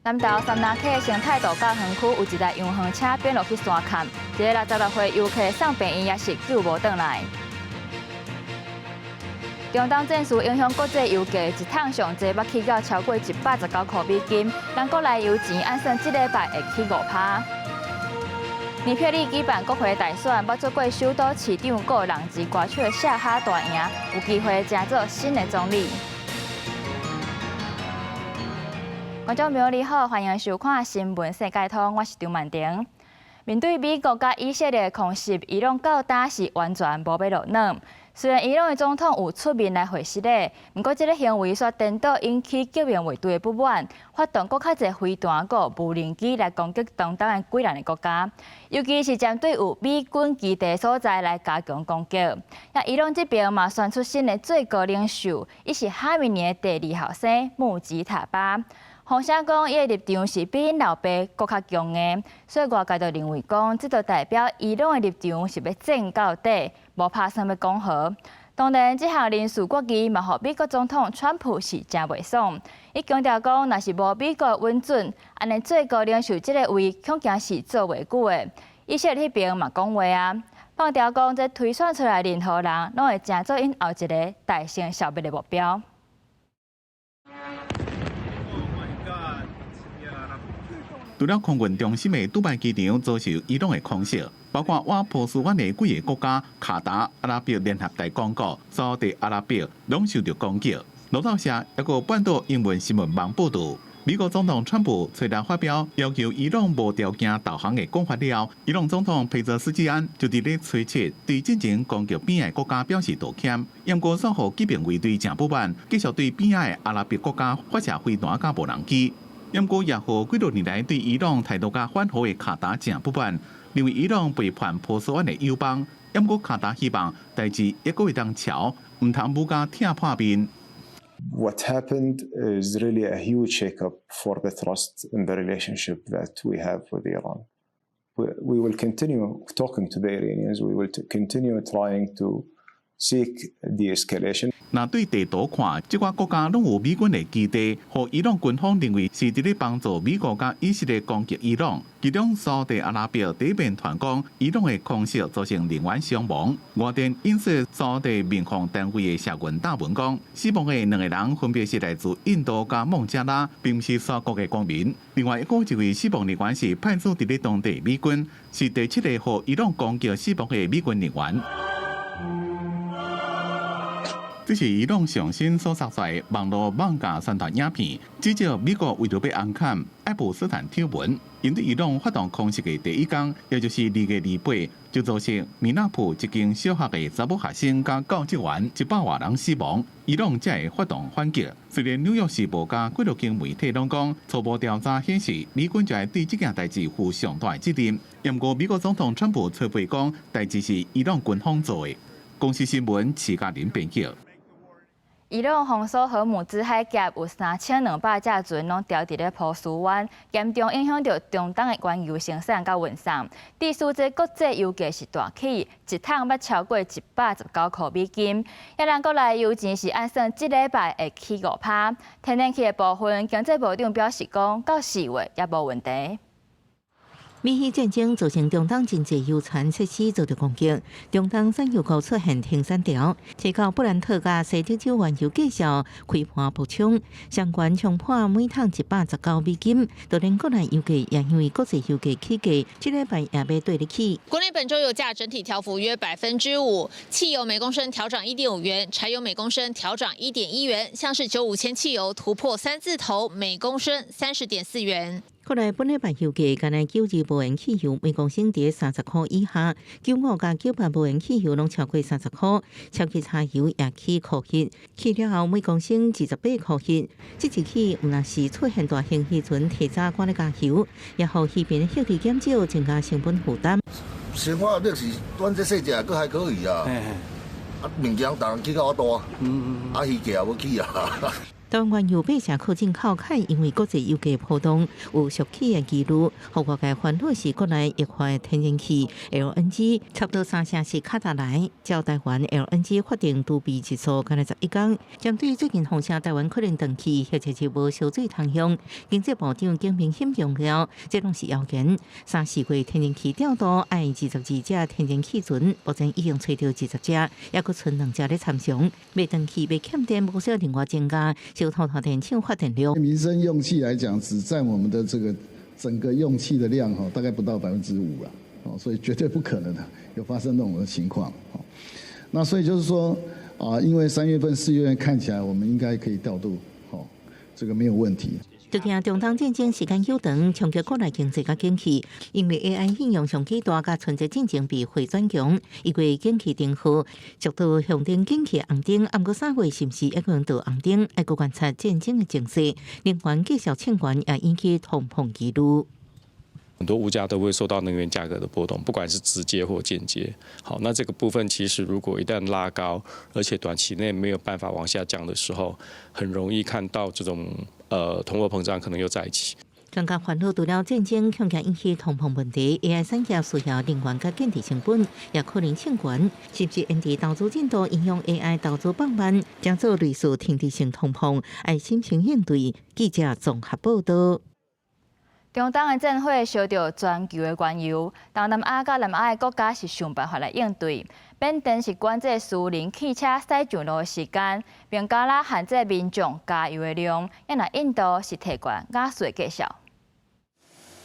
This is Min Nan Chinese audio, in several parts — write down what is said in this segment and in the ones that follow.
南投杉林溪生態度假園區有一台遊園車變落去山崁，一个66歲遊客送病院也是救無轉來。中東戰事影響國際油價，一桶上濟欲起到超過119塊美金。咱國內油錢按算這禮拜會起5趴。尼泊爾舉辦國會大選，捌做過首都市長閣人質歌手的謝哈大贏，有機會成做新的總理。觀眾朋友你好，歡迎收看《新聞世界通》，我是張曼婷。面對美國佮以色列的空襲，伊朗到今是完全無欲落軟。雖然伊朗的總統有出面來回實咧，毋過這个行為煞顛倒引起革命衛隊的不滿，發動閣較濟飛彈閣無人機來攻擊中東的幾若个國家，尤其是針對有美軍基地所在來加強攻擊。啊，伊朗這邊嘛選出新的最高領袖，伊是哈米尼的第二後生穆吉塔巴。風聲講，伊的立場是比𪜶老爸閣較強硬，所以外界就認為講，這就代表伊朗的立場是欲戰到底，無拍算欲講和。當然，這項人事決議嘛，予美國總統川普是誠袂爽。伊強調講，若是無美國允准，按呢最高領袖這个位恐驚是做袂久的。以色列彼邊嘛講話啊，放調講，這推選出來任何人，攏會成做𪜶後一个大成消滅的目標。 Oh my God. 除了空運中心的杜拜機場遭受伊朗的空襲，包括倚波斯灣的幾个國家卡達、阿拉伯聯合大公國、沙特阿拉伯，攏受著攻擊。路透社抑閣半島英文新聞網報導，美國總統川普隨後發表要求伊朗無條件投降的講法了後，伊朗總統佩澤斯基安就佇咧初七對進前攻擊邊的國家表示道歉，毋過煞予革命衛隊誠不滿，繼續對邊的阿拉伯國家發射飛彈佮無人機。毋過也予幾若年來對伊朗態度較緩和的卡達誠不滿，認為伊朗背叛波斯灣的友邦。毋過卡達希望代誌猶閣會當喬，毋通舞甲拆破面。 What happened is really a huge shake-up for the trust in the relationship that we have with Iran. We will continue talking to the Iranians. We will continue trying to seek de-escalation. 若對地圖看，這寡國家攏有美軍的基地，予伊朗軍方認為是佇咧幫助美國佮以色列攻擊伊朗。其中，沙特阿拉伯第一遍傳講，伊朗的空襲造成人員傷亡。外電引述沙特民防單位的社群貼文講，死亡的兩个人分別是來自印度佮孟加拉，並毋是沙國的公民。另外一個一位死亡人員是派駐佇咧當地美軍，是第七個予伊朗攻擊死亡的美軍人員。這是伊朗上新所殺出來網路網架宣傳影片，指責美國為著欲紅崁愛普斯坦醜聞，𪜶對伊朗發動空襲的第一工，也就是2月28，就造成米納普一間小學的查某學生佮教職員100外人死亡，伊朗才會發動反擊。雖然紐約時報佮幾落間媒體攏講初步調查顯示，美軍就愛對這件代誌負上大責任。毋過美國總統川普吹捧講，代誌是伊朗軍方做的。公視新聞徐嘉玲編輯。伊朗封鎖荷姆茲海峽有3200隻船攏牢佇咧波斯灣，嚴重影響著中東的原油生產佮運送。致使這國際油價是大起，一桶欲超過119塊美金。啊，咱國內油錢是按算這禮拜會起5趴。天然氣的部分，經濟部長表示講，到4月也無問題。美伊戰爭造成中東真濟油田設施遭著攻擊，中東產油國出現停產潮，提高布蘭特佮西德州原油繼續開盤爆衝，相關衝破每桶119美金，就連國內油價也因為國際油價起價，這禮拜也欲綴咧起。國內本週油價整體調幅約5%，汽油每公升調漲1.5元，柴油每公升調漲1.1元，像是95鉛汽油突破三字頭，每公升30.4元。國內本禮拜油價干焦92無鉛汽油每公升佇30塊以下，95佮98無鉛汽油攏超過30塊，超級柴油也起箍彼，起了後每公升28塊彼。這一起毋但是出現大型漁船提早趕咧加油，也予漁民獲利減少，增加成本負擔。生活力是，阮這細隻閣還可以啊，啊物件逐項起較大，啊魚價也無起啊。台灣原油八成靠進口，因為國際油價波動有俗氣的疑慮，予外界煩惱是國內液化天然氣 LNG 差不多三成是卡達來，照台灣 LNG 法定儲備日數干焦11天。針對最近風聲台灣可能斷氣，或者是無燒水通用，經濟部長景明鑫強調，這攏是謠言。三四月天然氣調度愛22隻天然氣船，目前已經揣著20隻，猶閣賰兩隻咧參詳。欲斷氣欲欠電，無需要另外增加小土發電廠發電量。民生用氣來講，只佔我們的這個整個用氣的量，大概不到5%啦，所以絕對不可能有發生那種的情況。那所以就是說，啊，因為3月份、4月份看起來，我們應該可以調度，這個沒有問題。就驚中東戰爭時間久長，衝擊國內經濟佮景氣，因為 AI 應用上巨大，佮春節進前被回轉強，1月景氣燈號，直到象徵景氣紅燈，毋過3月是毋是已經到紅燈？愛閣觀察戰爭的情勢，能源繼續衝懸也引起通膨疑慮。很多物價都會受到能源價格的波動，不管是直接或間接。好，那這個部分其實如果一旦拉高，而且短期內沒有辦法往下降的時候，很容易看到這種通貨膨脹可能又再起。專家煩惱除了戰爭恐驚引起通膨問題，AI 產業需要能源佮建置成本，也可能衝懸，甚至延遲投資進度，應用 AI 投資放慢，將做類似停滯性通膨，愛審慎應對。記者綜合報道。中東的戰火燒著全球的原油，東南亞佮南亞的國家是想辦法來應對。緬甸是管制私人汽車駛上路的時間，孟加拉限制民眾加油的量，抑若印度是提懸瓦斯的價數。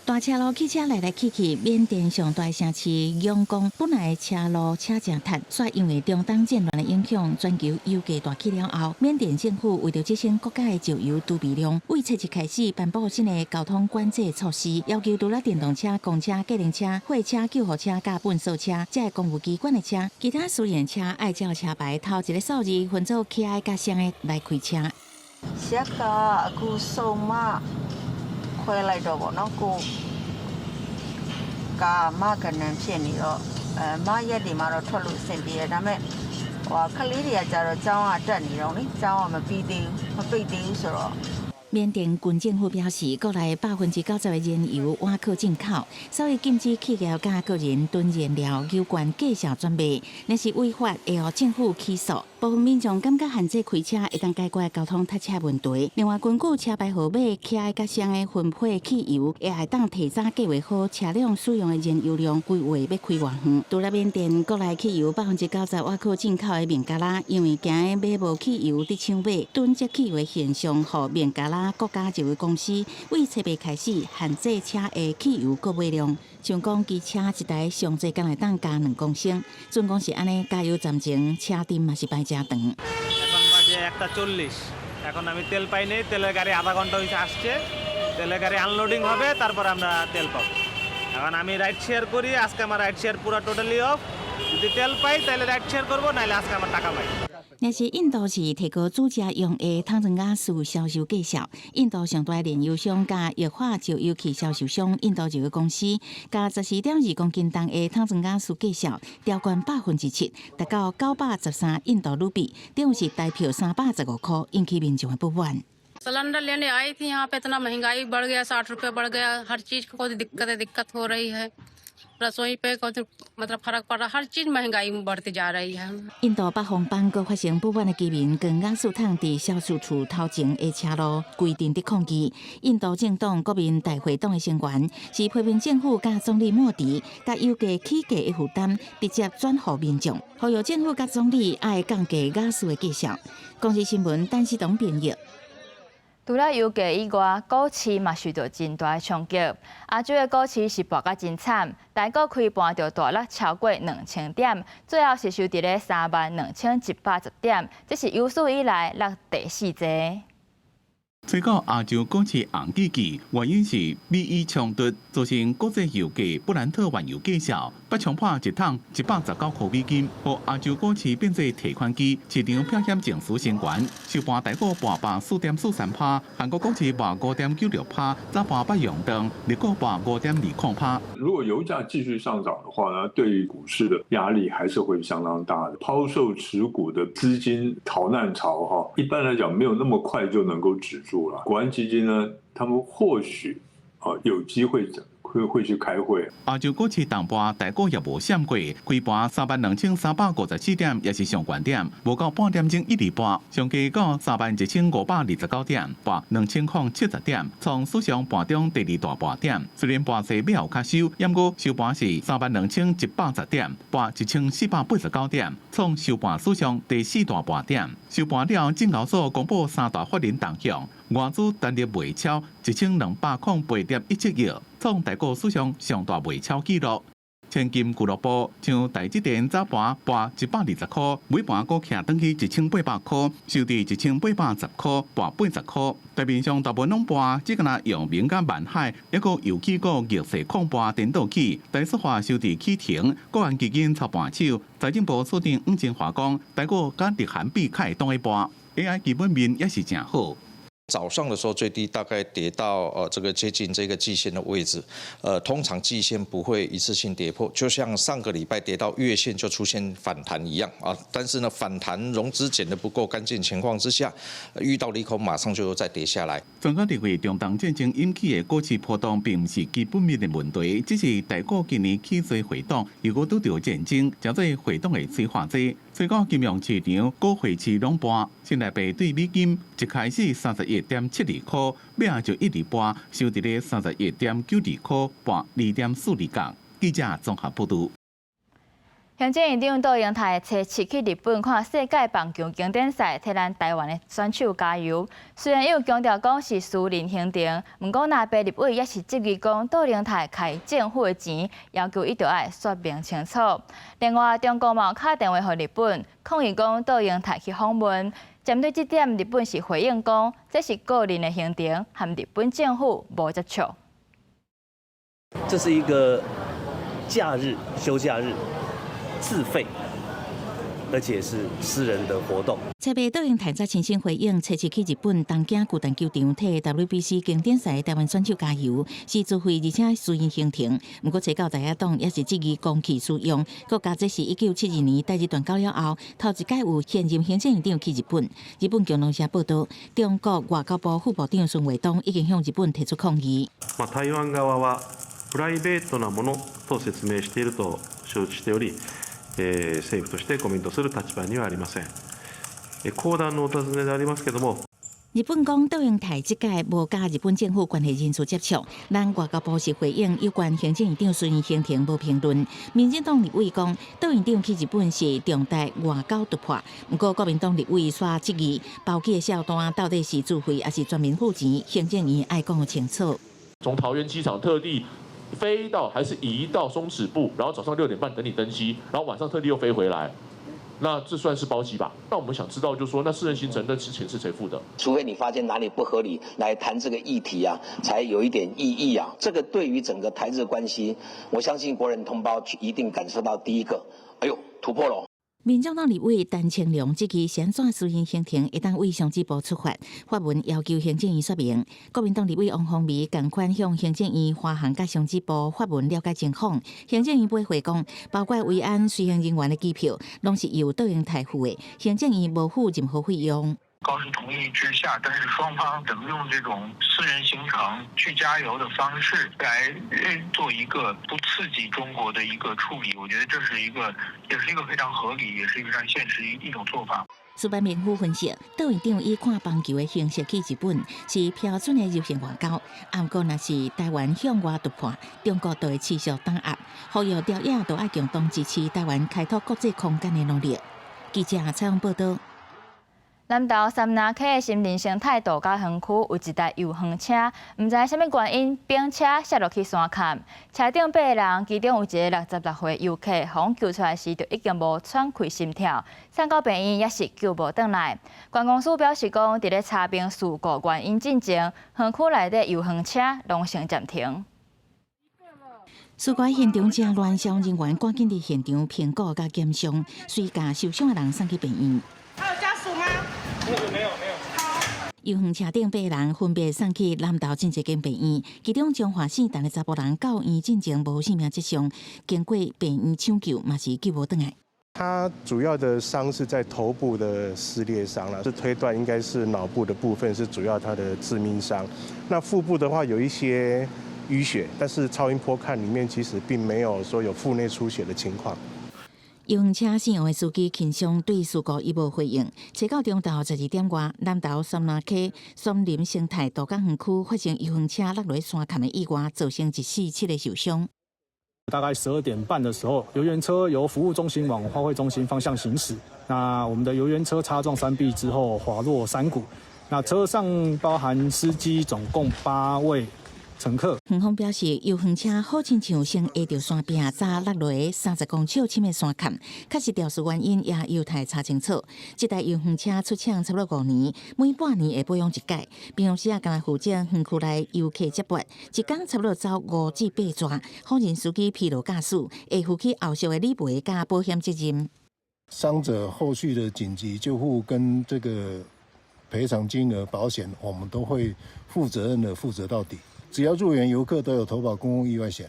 大車路汽車來來去去，緬甸上大城市仰光本來車路車誠窒，煞因為中東戰亂的影響，全球油價大起了後，緬甸政府為著節省國家的石油儲備量，為七日開始頒布新的交通管制措施，要求除了電動車、公車、計程車、貨車、救護車佮糞掃車，這个公務機關的車，其他私人車愛照車牌頭一个數字分做起的佮雙的來開車。 ဆရာကအခုဆုံးမခွဲလိုက်တော့ပေါ့နော်ကိုကာမကနန်ဖြစ်နေတော့အဲမရက်တွေမှာတော့ထွက်လို့အဆင်ပြေတယ်ဒါပေမဲ့ဟိုကလေးတွေကကြတော့ကျောင်းကတက်နေတော့လေကျောင်းကမပြီးသေးဘူးမပိတ်သေးဘူးဆိုတော့ 緬甸軍政府表示，國內90%的燃油倚靠進口，所以禁止企業佮個人囤燃料油罐繼續轉賣，若是違法會予政府起訴。部分民眾感覺限制開車會當解決交通塞車問題。另外，根據車牌號碼起的佮雙的分配汽油，也會當提早計劃好車輛使用的燃油量，規劃欲開偌遠。除了緬甸國內汽油90%倚靠進口的孟加拉，因為驚買無汽油佇搶買囤積汽油的現象，予孟加拉國家石油公司為七月開始限制車的汽油購買量，像講機車一台上濟敢會當加2公升，盡管是按呢，加油站前車陣嘛是排誠長。 এখন বাজে 1টা 40। এখন আমি তেল পাই নাই। তেলের গাড়ি আধা ঘন্টা হয়েছে আসছে। তেলের গাড়ি আনলোডিং হবে, তারপর আমরা তেল পাবো। এখন আমি রাইড শেয়ার করি। আজকে আমার রাইড শেয়ার পুরো টোটালি অফ। যদি তেল পাই তাহলে রাইড শেয়ার করবো, নাহলে আজকে আমার টাকা পাই। 若是印度是提高煮食用的桶裝瓦斯銷售價數，印度上大煉油商佮液化石油氣銷售商印度石油公司，共14.2公斤重的桶裝瓦斯價數調懸7%，達到913印度盧比，等於是台票315箍，引起民眾的不滿。 Cylinder लेने आई थी यहाँ पे, इतना महंगाई बढ़ गया, 60 रुपये बढ़ गया। हर चीज को कोई दिक्कत दिक्कत हो रही है। रसोई पे कोई मतलब फर्क पड़ रहा, हर चीज महंगाई बढ़ती जा रही है। 印度北方邦閣發生不滿的居民，將瓦斯桶佇銷售處頭前的車路規陣佇抗議。印度政黨國民大會黨的成員是批評政府佮總理莫迪，共油價起價的負擔直接轉予民眾，呼籲政府佮總理愛降低瓦斯的價數。公視新聞陳世東編譯。除了油價以外，股市嘛受到真大的衝擊。亞洲的股市是跋甲真慘，台股開盤就大落超過2000點，最後是收佇咧32,110點，這是有史以來落第四濟。隨到亞洲股市紅機機，原因是美伊衝突造成國際油價布蘭特原油價數，北衝破一桶119塊美金，予亞洲股市變做提款機，市場避險情緒升懸，收盤台股跋4.43%，韓國股市跋5.96%，早盤北洋燈，日股跋5.20%。如果油價繼續上漲的話呢，對於股市的壓力還是會相當大的。拋售持股的資金逃難潮，哈，一般來講沒有那麼快就能夠止住了。國安基金呢，他們或許啊有機會會去開會。亞洲股市重跋，台股也無閃過，開盤32,354點，也是上懸點，無夠半點鐘一直跋，上低到31,529點，跋2,070點，創史上盤中第二大跋點。雖然跋勢尾後較收，毋過收盤是32,110點，跋1,489點，創收盤史上第四大跋點。收盤了，證交所公布三大法人動向，外資單日賣超1,208.17億，創台股史上上大賣超紀錄。千金俱樂部像台積電早盤跋120塊，尾盤閣徛轉去1,800塊，收佇1,810塊，跋80塊。台面上大部分攏跋，只干焦陽明佮萬海，抑閣油氣股逆勢抗跋顛倒去，台塑化收佇起停，國安基金操盤手，財政部次長黃金華講，台股佮日韓比較會當去跋，AI 基本面也是誠好。早上的時候最低大概跌到這個接近這個季線的位置，通常季線不會一次性跌破，就像上個禮拜跌到月線就出現反彈一樣啊。但是呢，反彈融資減得不夠乾淨情況之下，遇到利空馬上就又再跌下來。專家認為，中東戰爭引起的股市波動並毋是基本面的問題，只是台股今年起做回檔，如果拄著戰爭，成做回檔的催化劑。所以講金融市場、股匯市攏跋，新台幣對美金一開始31.72塊，尾仔就一直跋，收佇咧31.92塊，跋2.42角。記者綜合報導。行政院長卓榮泰初七去日本看世界棒球經典賽，替咱台灣的選手加油。雖然有強調講是私人行程，毋過藍白立委也是質疑講卓榮泰開政府的錢，要求伊著愛說明清楚。另外，中國嘛敲電話予日本，抗議講卓榮泰去訪問。針對這點，日本是回應講，這是個人的行程，和日本政府無接觸。這是一個假日休假日。自費，而且是私人的活動。台北卓榮泰才親身回應，初七去日本東京巨蛋球場替 WBC 經典賽台灣選手加油，是自費而且私人行程。毋過，初九在野黨也是質疑公器私用，閣加這是1972年台日斷交了後，頭一擺有現任行政院長去日本。日本共同社報道，中國外交部副部長孫衛東已經向日本提出抗議。台灣側はプライベートなものと説明していると承知しており、政府としてコメントする立場にはありません。後段のお尋ねでありますけれども。日本講卓榮泰這擺無佮日本政府關係人士接觸，咱外交部是回應有關行政院長私人行程無評論。民進黨立委講，卓院長去日本是重大外交突破，毋過國民黨立委煞質疑，包機的數單到底是自費抑是全民付錢？行政院愛講清楚。從桃園機場特地飛到還是移到松恥部，然後早上6點半等你登機，然後晚上特地又飛回來，那這算是包機吧？那我們想知道，就是說，那私人行程那錢是誰付的？除非你發現哪裡不合理，來談這個議題啊，才有一點意義啊。這個對於整個台日關係，我相信國人同胞一定感受到第一個，哎呦，突破了。民眾黨立委陳清龍質疑是按怎私人行程會當對上級部出發，發文要求行政院說明。國民黨立委王鴻薇仝款向行政院華航佮上級部發文了解情況。行政院回覆講，包括維安隨行人員的機票，攏是由卓榮泰付的，行政院無付任何費用。高市同意之下，但是雙方仍用這種私人行程去加油的方式來做一個不刺激中國的一個處理，我覺得這是一個，也是一個非常合理，也是一個非常現實一種做法。蘇班明府分析，卓院長以看棒球的形式去日本，是標準的柔性外交。毋過，若是台灣向外突破，中國就會持續打壓，呼籲朝野都愛共同支持台灣開拓國際空間的努力。記者採訪報道。南投杉林溪的森林生態度假園區有一台遊園車，毋知啥物原因，冰車摔落去山崁，車頂八个人，其中有一个66歲遊客，予救出來時就已經無喘氣心跳，送到病院也是救無轉來。觀光署表示講，佇咧查明事故原因進前，園區內底遊園車攏先暫停。事故現場真亂，消防人員趕緊佇現場評估佮檢傷，隨共受傷的人送去病院。還有家屬嗎？沒有沒有。遊園車頂八人分別送去南投真濟間病院，其中彰化縣蹛的查埔人到院進前無生命跡象，經過病院搶救嘛是救無轉來。他主要的傷是在頭部的撕裂傷啦，是推斷應該是腦部的部分是主要他的致命傷。那腹部的話有一些淤血，但是超音波看裡面其實並沒有說有腹內出血的情況。遊園車姓王的司機輕傷，對事故伊無回應。初九中晝12點外，南投杉林溪松林生態度假園區發生遊園車落佇山崁的意外，造成一死七个受傷。大概12點半的時候，遊園車由服務中心往花卉中心方向行駛，那我們的遊園車擦撞山壁之後滑落山谷，那車上包含司機總共八位乘客。園方表示，遊園車好親像先挨著山壁，才落佇30公尺深的山崁，確實肇事原因也有待查清楚。這台遊園車出廠差不多5年，每半年會保養一擺。平常時啊，干焦負責園區內遊客接駁，一工差不多走5至8逝。否認司機疲勞駕駛，會負起後續的理賠佮保險責任。傷者後續的緊急救護跟這個賠償金額、保險，我們都會負責任的負責到底。只要入園遊客都有投保公共意外險。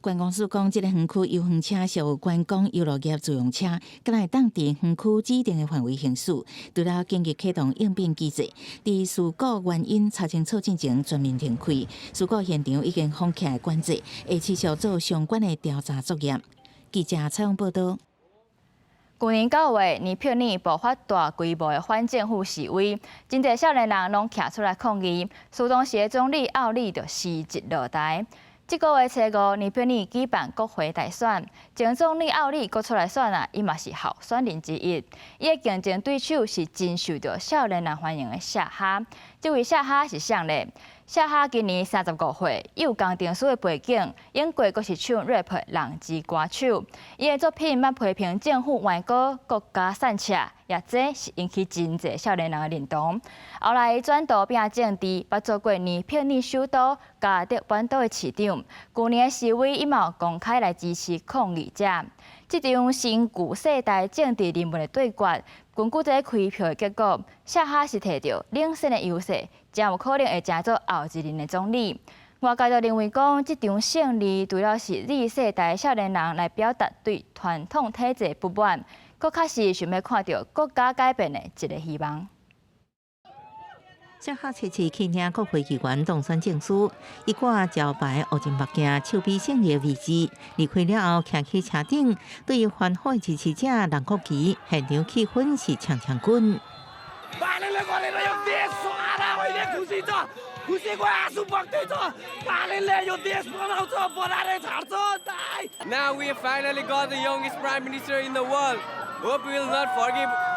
觀光署講，這个園區遊園車屬觀光遊樂業自用車，敢若會當佇園區指定的範圍行駛。除了緊急啟動應變機制，佇事故原因查清楚進前全面停開。事故現場已經封起來管制，會持續做相關的調查作業。記者採訪報道。舊年9月，尼泊爾爆發大規模的反政府示威，真濟少年人攏徛出來抗議，使當時的總理奧利就辭職落台。這個月初五，尼泊爾舉辦國會大選，前總理奧利閣出來選啊，伊嘛是候選人之一。伊的競爭對手是真受著少年人歡迎的謝哈。這位謝哈是誰呢？謝哈今年35歲，伊有工程師的背景，演過閣是唱 rap 人之歌手。伊的作品捌批評政府歪歌、國家散赤，也這是引起真濟少年人的認同。後來伊轉投拼政治，捌做過尼泊爾首都加德滿都的市長。舊年的示威，伊嘛有公開來支持抗議者。這場新舊世代政治人物的對決，根據這個開票的結果，謝哈是摕著領先的優勢，真有可能會成做後一任的總理。外界就認為講，這場勝利除了是 Z 世代少年人來表達對傳統體制不滿，閣較是想欲看著國家改變的一个希望。謝哈初七去領國會議員當選證書，伊掛招牌烏金目鏡，手臂勝利的位置，離開了後，徛去車頂，對伊歡呼的支持者人國旗，現場氣氛是強強滾。 Now we have finally got the youngest prime minister in the world. Hope he will not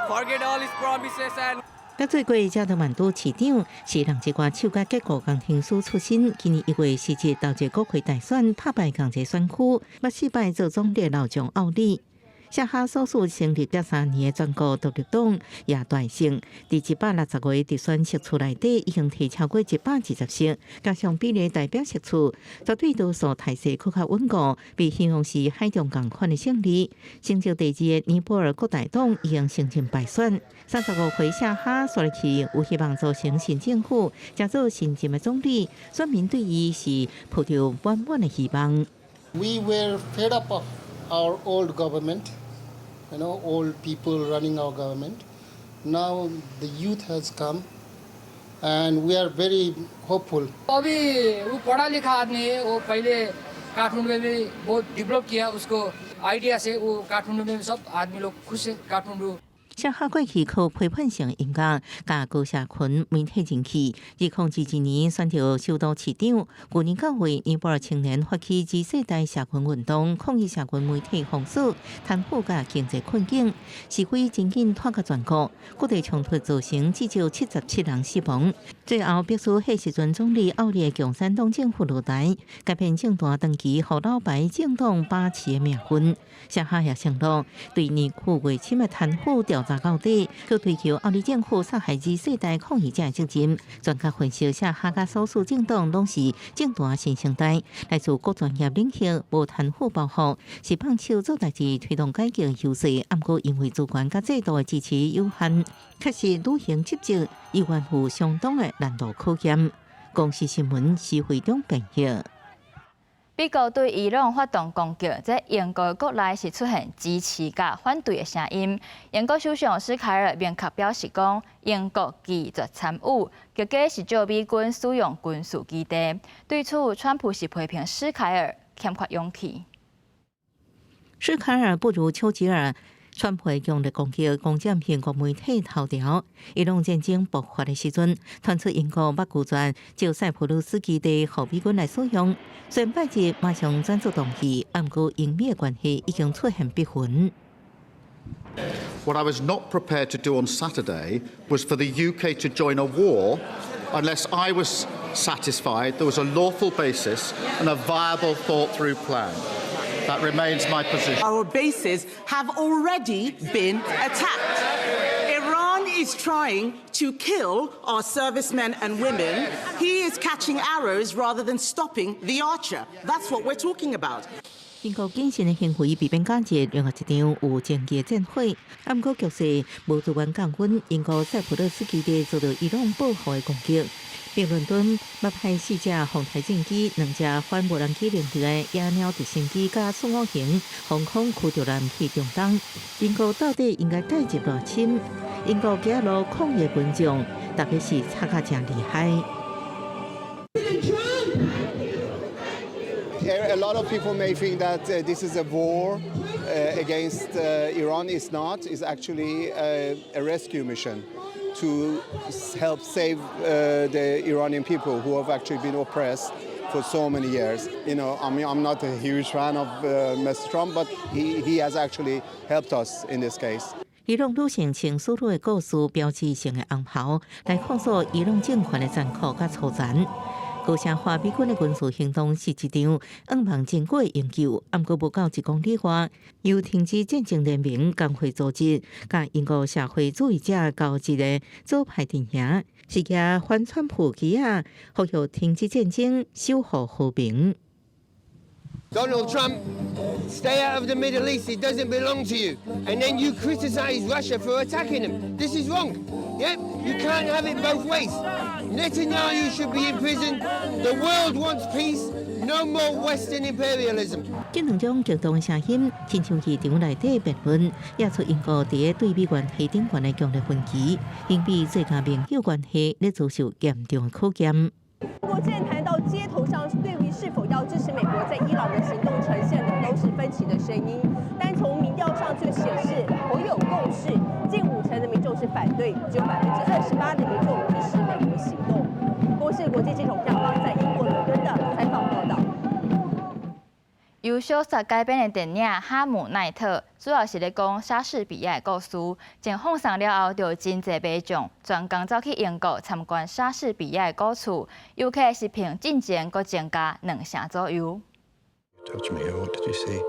forget all his promises and. 捌做過加德滿都市長，是人之歌手佮結構工程師出身。今年1月辭職投入國會大選，拍敗仝一個選區，捌四擺做總理老將奧利。謝哈所屬成立才3年的全國獨立黨也大勝，佇160個直選席次內底已經提超過120席，加上比例代表席次，絕對多數態勢閣較穩固，被形容是海中仝款的勝利。成績第二的尼泊爾國大黨已經承認敗選。35歲謝哈煞落去有希望組成新政府，成做新任的總理，選民對伊是抱著滿滿的希望。 We were fed up of our old government. Old people running our government. Now the youth has come, and we are very hopeful. अभी वो पढ़ा लिखा आदमी है। वो पहले काठमांडू में भी बहुत डेवलप किया। उसको आइडिया से वो काठमांडू में सब आदमी लोग खुश है काठमांडू। 謝哈過去靠批判性音樂佮高社群媒體人氣，2022年選著首都市長。去年9月，尼泊爾青年發起 Z 世代社群運動，抗議社群媒體封鎖、貪腐佮經濟困境，示威真緊拖到全國，各地衝突造成至少77人死亡。最後迫使彼時陣總理奧利的共產黨政府落台，改變政壇長期予老牌政黨把持的命運。謝哈也承諾對年久月深的貪腐調查到底，閣追究奧利政府殺害 Z 世代抗議者的責任。專家分析，謝哈佮所屬政黨攏是政壇新生代，來自各專業領域，無貪腐包袱，是放手做代誌推動改革的優勢。毋過因為資源佮制度的支持有限，確實履行職責依然有相當的難度考驗。公視新聞施惠中編譯。美國對伊朗發動攻擊，這英國國內是出現支持佮反對的聲音。英國首相施凱爾明確表示講，英國拒絕參與，結果是借美軍使用軍事基地。對此，川普是批評施凱爾欠缺勇氣。施凱爾不如丘吉爾。川普強烈攻擊，攻佔英國媒體頭條。伊朗戰爭爆發的時陣，傳出英國欲拒絕借塞浦路斯基地予美軍來使用。雖然拜日馬上轉做同意，毋過英美的關係已經出現裂痕。 What I was not prepared to do on Saturday was for the UK to join a war unless I was satisfied there was a lawful basis and a viable thought-through plan. That remains my position. Our bases have already been attacked. Iran is trying to kill our servicemen and women. He is catching arrows rather than stopping the archer. That's what we're talking about. 英國謹慎的行為避免加入另外一場有爭議的戰火，毋過局勢無自願降溫，英國塞浦路斯基地遭到伊朗報復的攻擊。北倫敦捌派四架紅台戰機、兩架反無人機能力的野鳥直升機佮45型防空驅逐艦去中東。英國到底應該介入偌深？英國街路抗議群眾，大家是吵甲誠厲害。 President Trump. A lot of people may think that this is a war against Iran. It's not. It's actually a rescue mission to help save the Iranian people who have actually been oppressed for so many years. I mean, I'm not a huge fan of Mr. Trump, but he has actually helped us in this case. 伊朗女性穿淑女的故事，標誌性的紅袍來控訴伊朗政權的殘酷佮粗殘。高聲話美軍的軍事行動是一場噩夢經過營救，毋過無夠1公里外，由停止戰爭聯盟工會組織佮英國社會主義者交織的左派陣營，是舉反川普旗仔，呼籲停止戰爭，守護和平。 Donald Trump, stay out of the Middle East. It doesn't belong to you. And then you criticize Russia for attacking them. This is wrong. Yep, you can't have it both ways. Netanyahu should be in prison. The world wants peace. No more Western imperialism. 這兩種極端聲音，親像議場內底辯論，惹出英國佇對美關係頂懸的強烈分歧，英美最佳盟友關係咧遭受嚴重的考驗。英國政壇到街頭上，對於是否要支持美國在伊朗的行動，呈現的都是分歧的聲音。但從民調上卻顯示頗有共識，近五成的民眾是反對，只有28%的民眾支持美國行動。公視國際記者馮芳在英國倫敦的採訪報道。由小說改編的電影《哈姆奈特》，主要是咧講莎士比亞的故事。前放送了後，就真濟民眾專工走去英國參觀莎士比亞的古厝，遊客是比進前閣增加兩成左右。 Touch me, what did you see?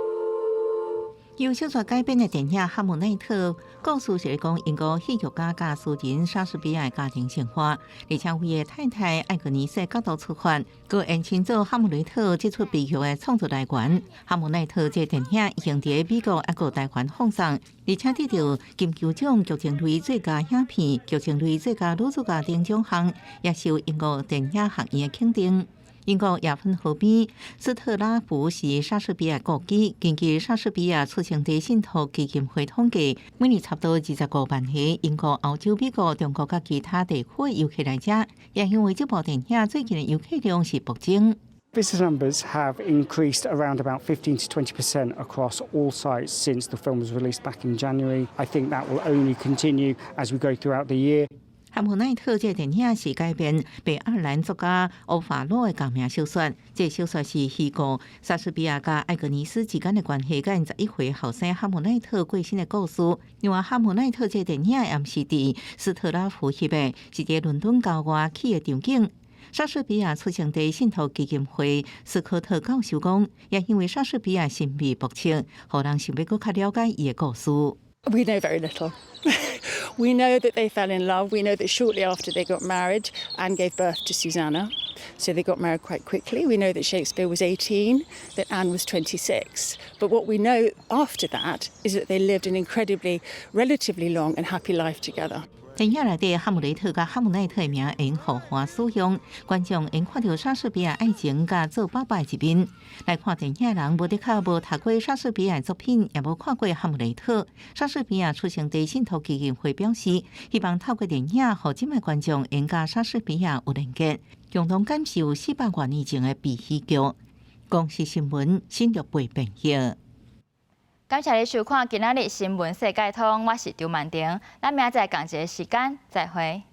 由小說改編的電影《哈姆奈特》，故事是咧講英國戲劇家佮詩人莎士比亞的家庭生活，而且為伊太太艾格尼絲角度出發，閣延伸做哈姆雷特這齣悲劇的創作來源。《哈姆奈特》這電影已經佇美國抑閣台灣放送，而且得著金球獎劇情類最佳影片、劇情類最佳女主角等獎項，也受英國電影學院的肯定。英國夜芬河邊斯特拉福是莎士比亞故居。根據莎士比亞出生地信託基金會統計，每年差不多25萬個英國、歐洲、美國、中國佮其他地區的遊客來遮，也因為這部電影最近的遊客量是暴增。Visitor numbers have increased around about 15 to 20% across all sites since the film was released back in January. I think that will only continue as we go throughout the year. 哈姆奈特這電影是改編北愛爾蘭作家歐法洛的同名小說，這小說是虛構莎士比亞佮艾格尼斯之間的關係，佮𪜶11歲後生哈姆奈特過身的故事。另外，哈姆奈特這電影也毋是佇斯特拉福翕的，是佇倫敦郊外起的場景。莎士比亞出生地信託基金會斯科特教授講，也因為莎士比亞神秘莫測，予人想欲閣較了解伊的故事。 We know very little. We know that they fell in love. We know that shortly after they got married, Anne gave birth to Susanna. So they got married quite quickly. We know that Shakespeare was 18, that Anne was 26. But what we know after that is that they lived an incredibly, relatively long and happy life together. 電影內底哈姆雷特佮哈姆奈特的名會互換使用，觀眾會看著莎士比亞愛情佮做爸爸的一面。來看電影的人，無的確無讀過莎士比亞作品，也無看過哈姆雷特。莎士比亞出生地信託基金會表示，希望透過電影，予這擺觀眾會佮莎士比亞有連結，共同感受400多年前的悲喜劇。公視新聞新竹編譯。感謝你收看今仔日新聞世界通，我是張曼婷，咱明仔載仝一个時間再會。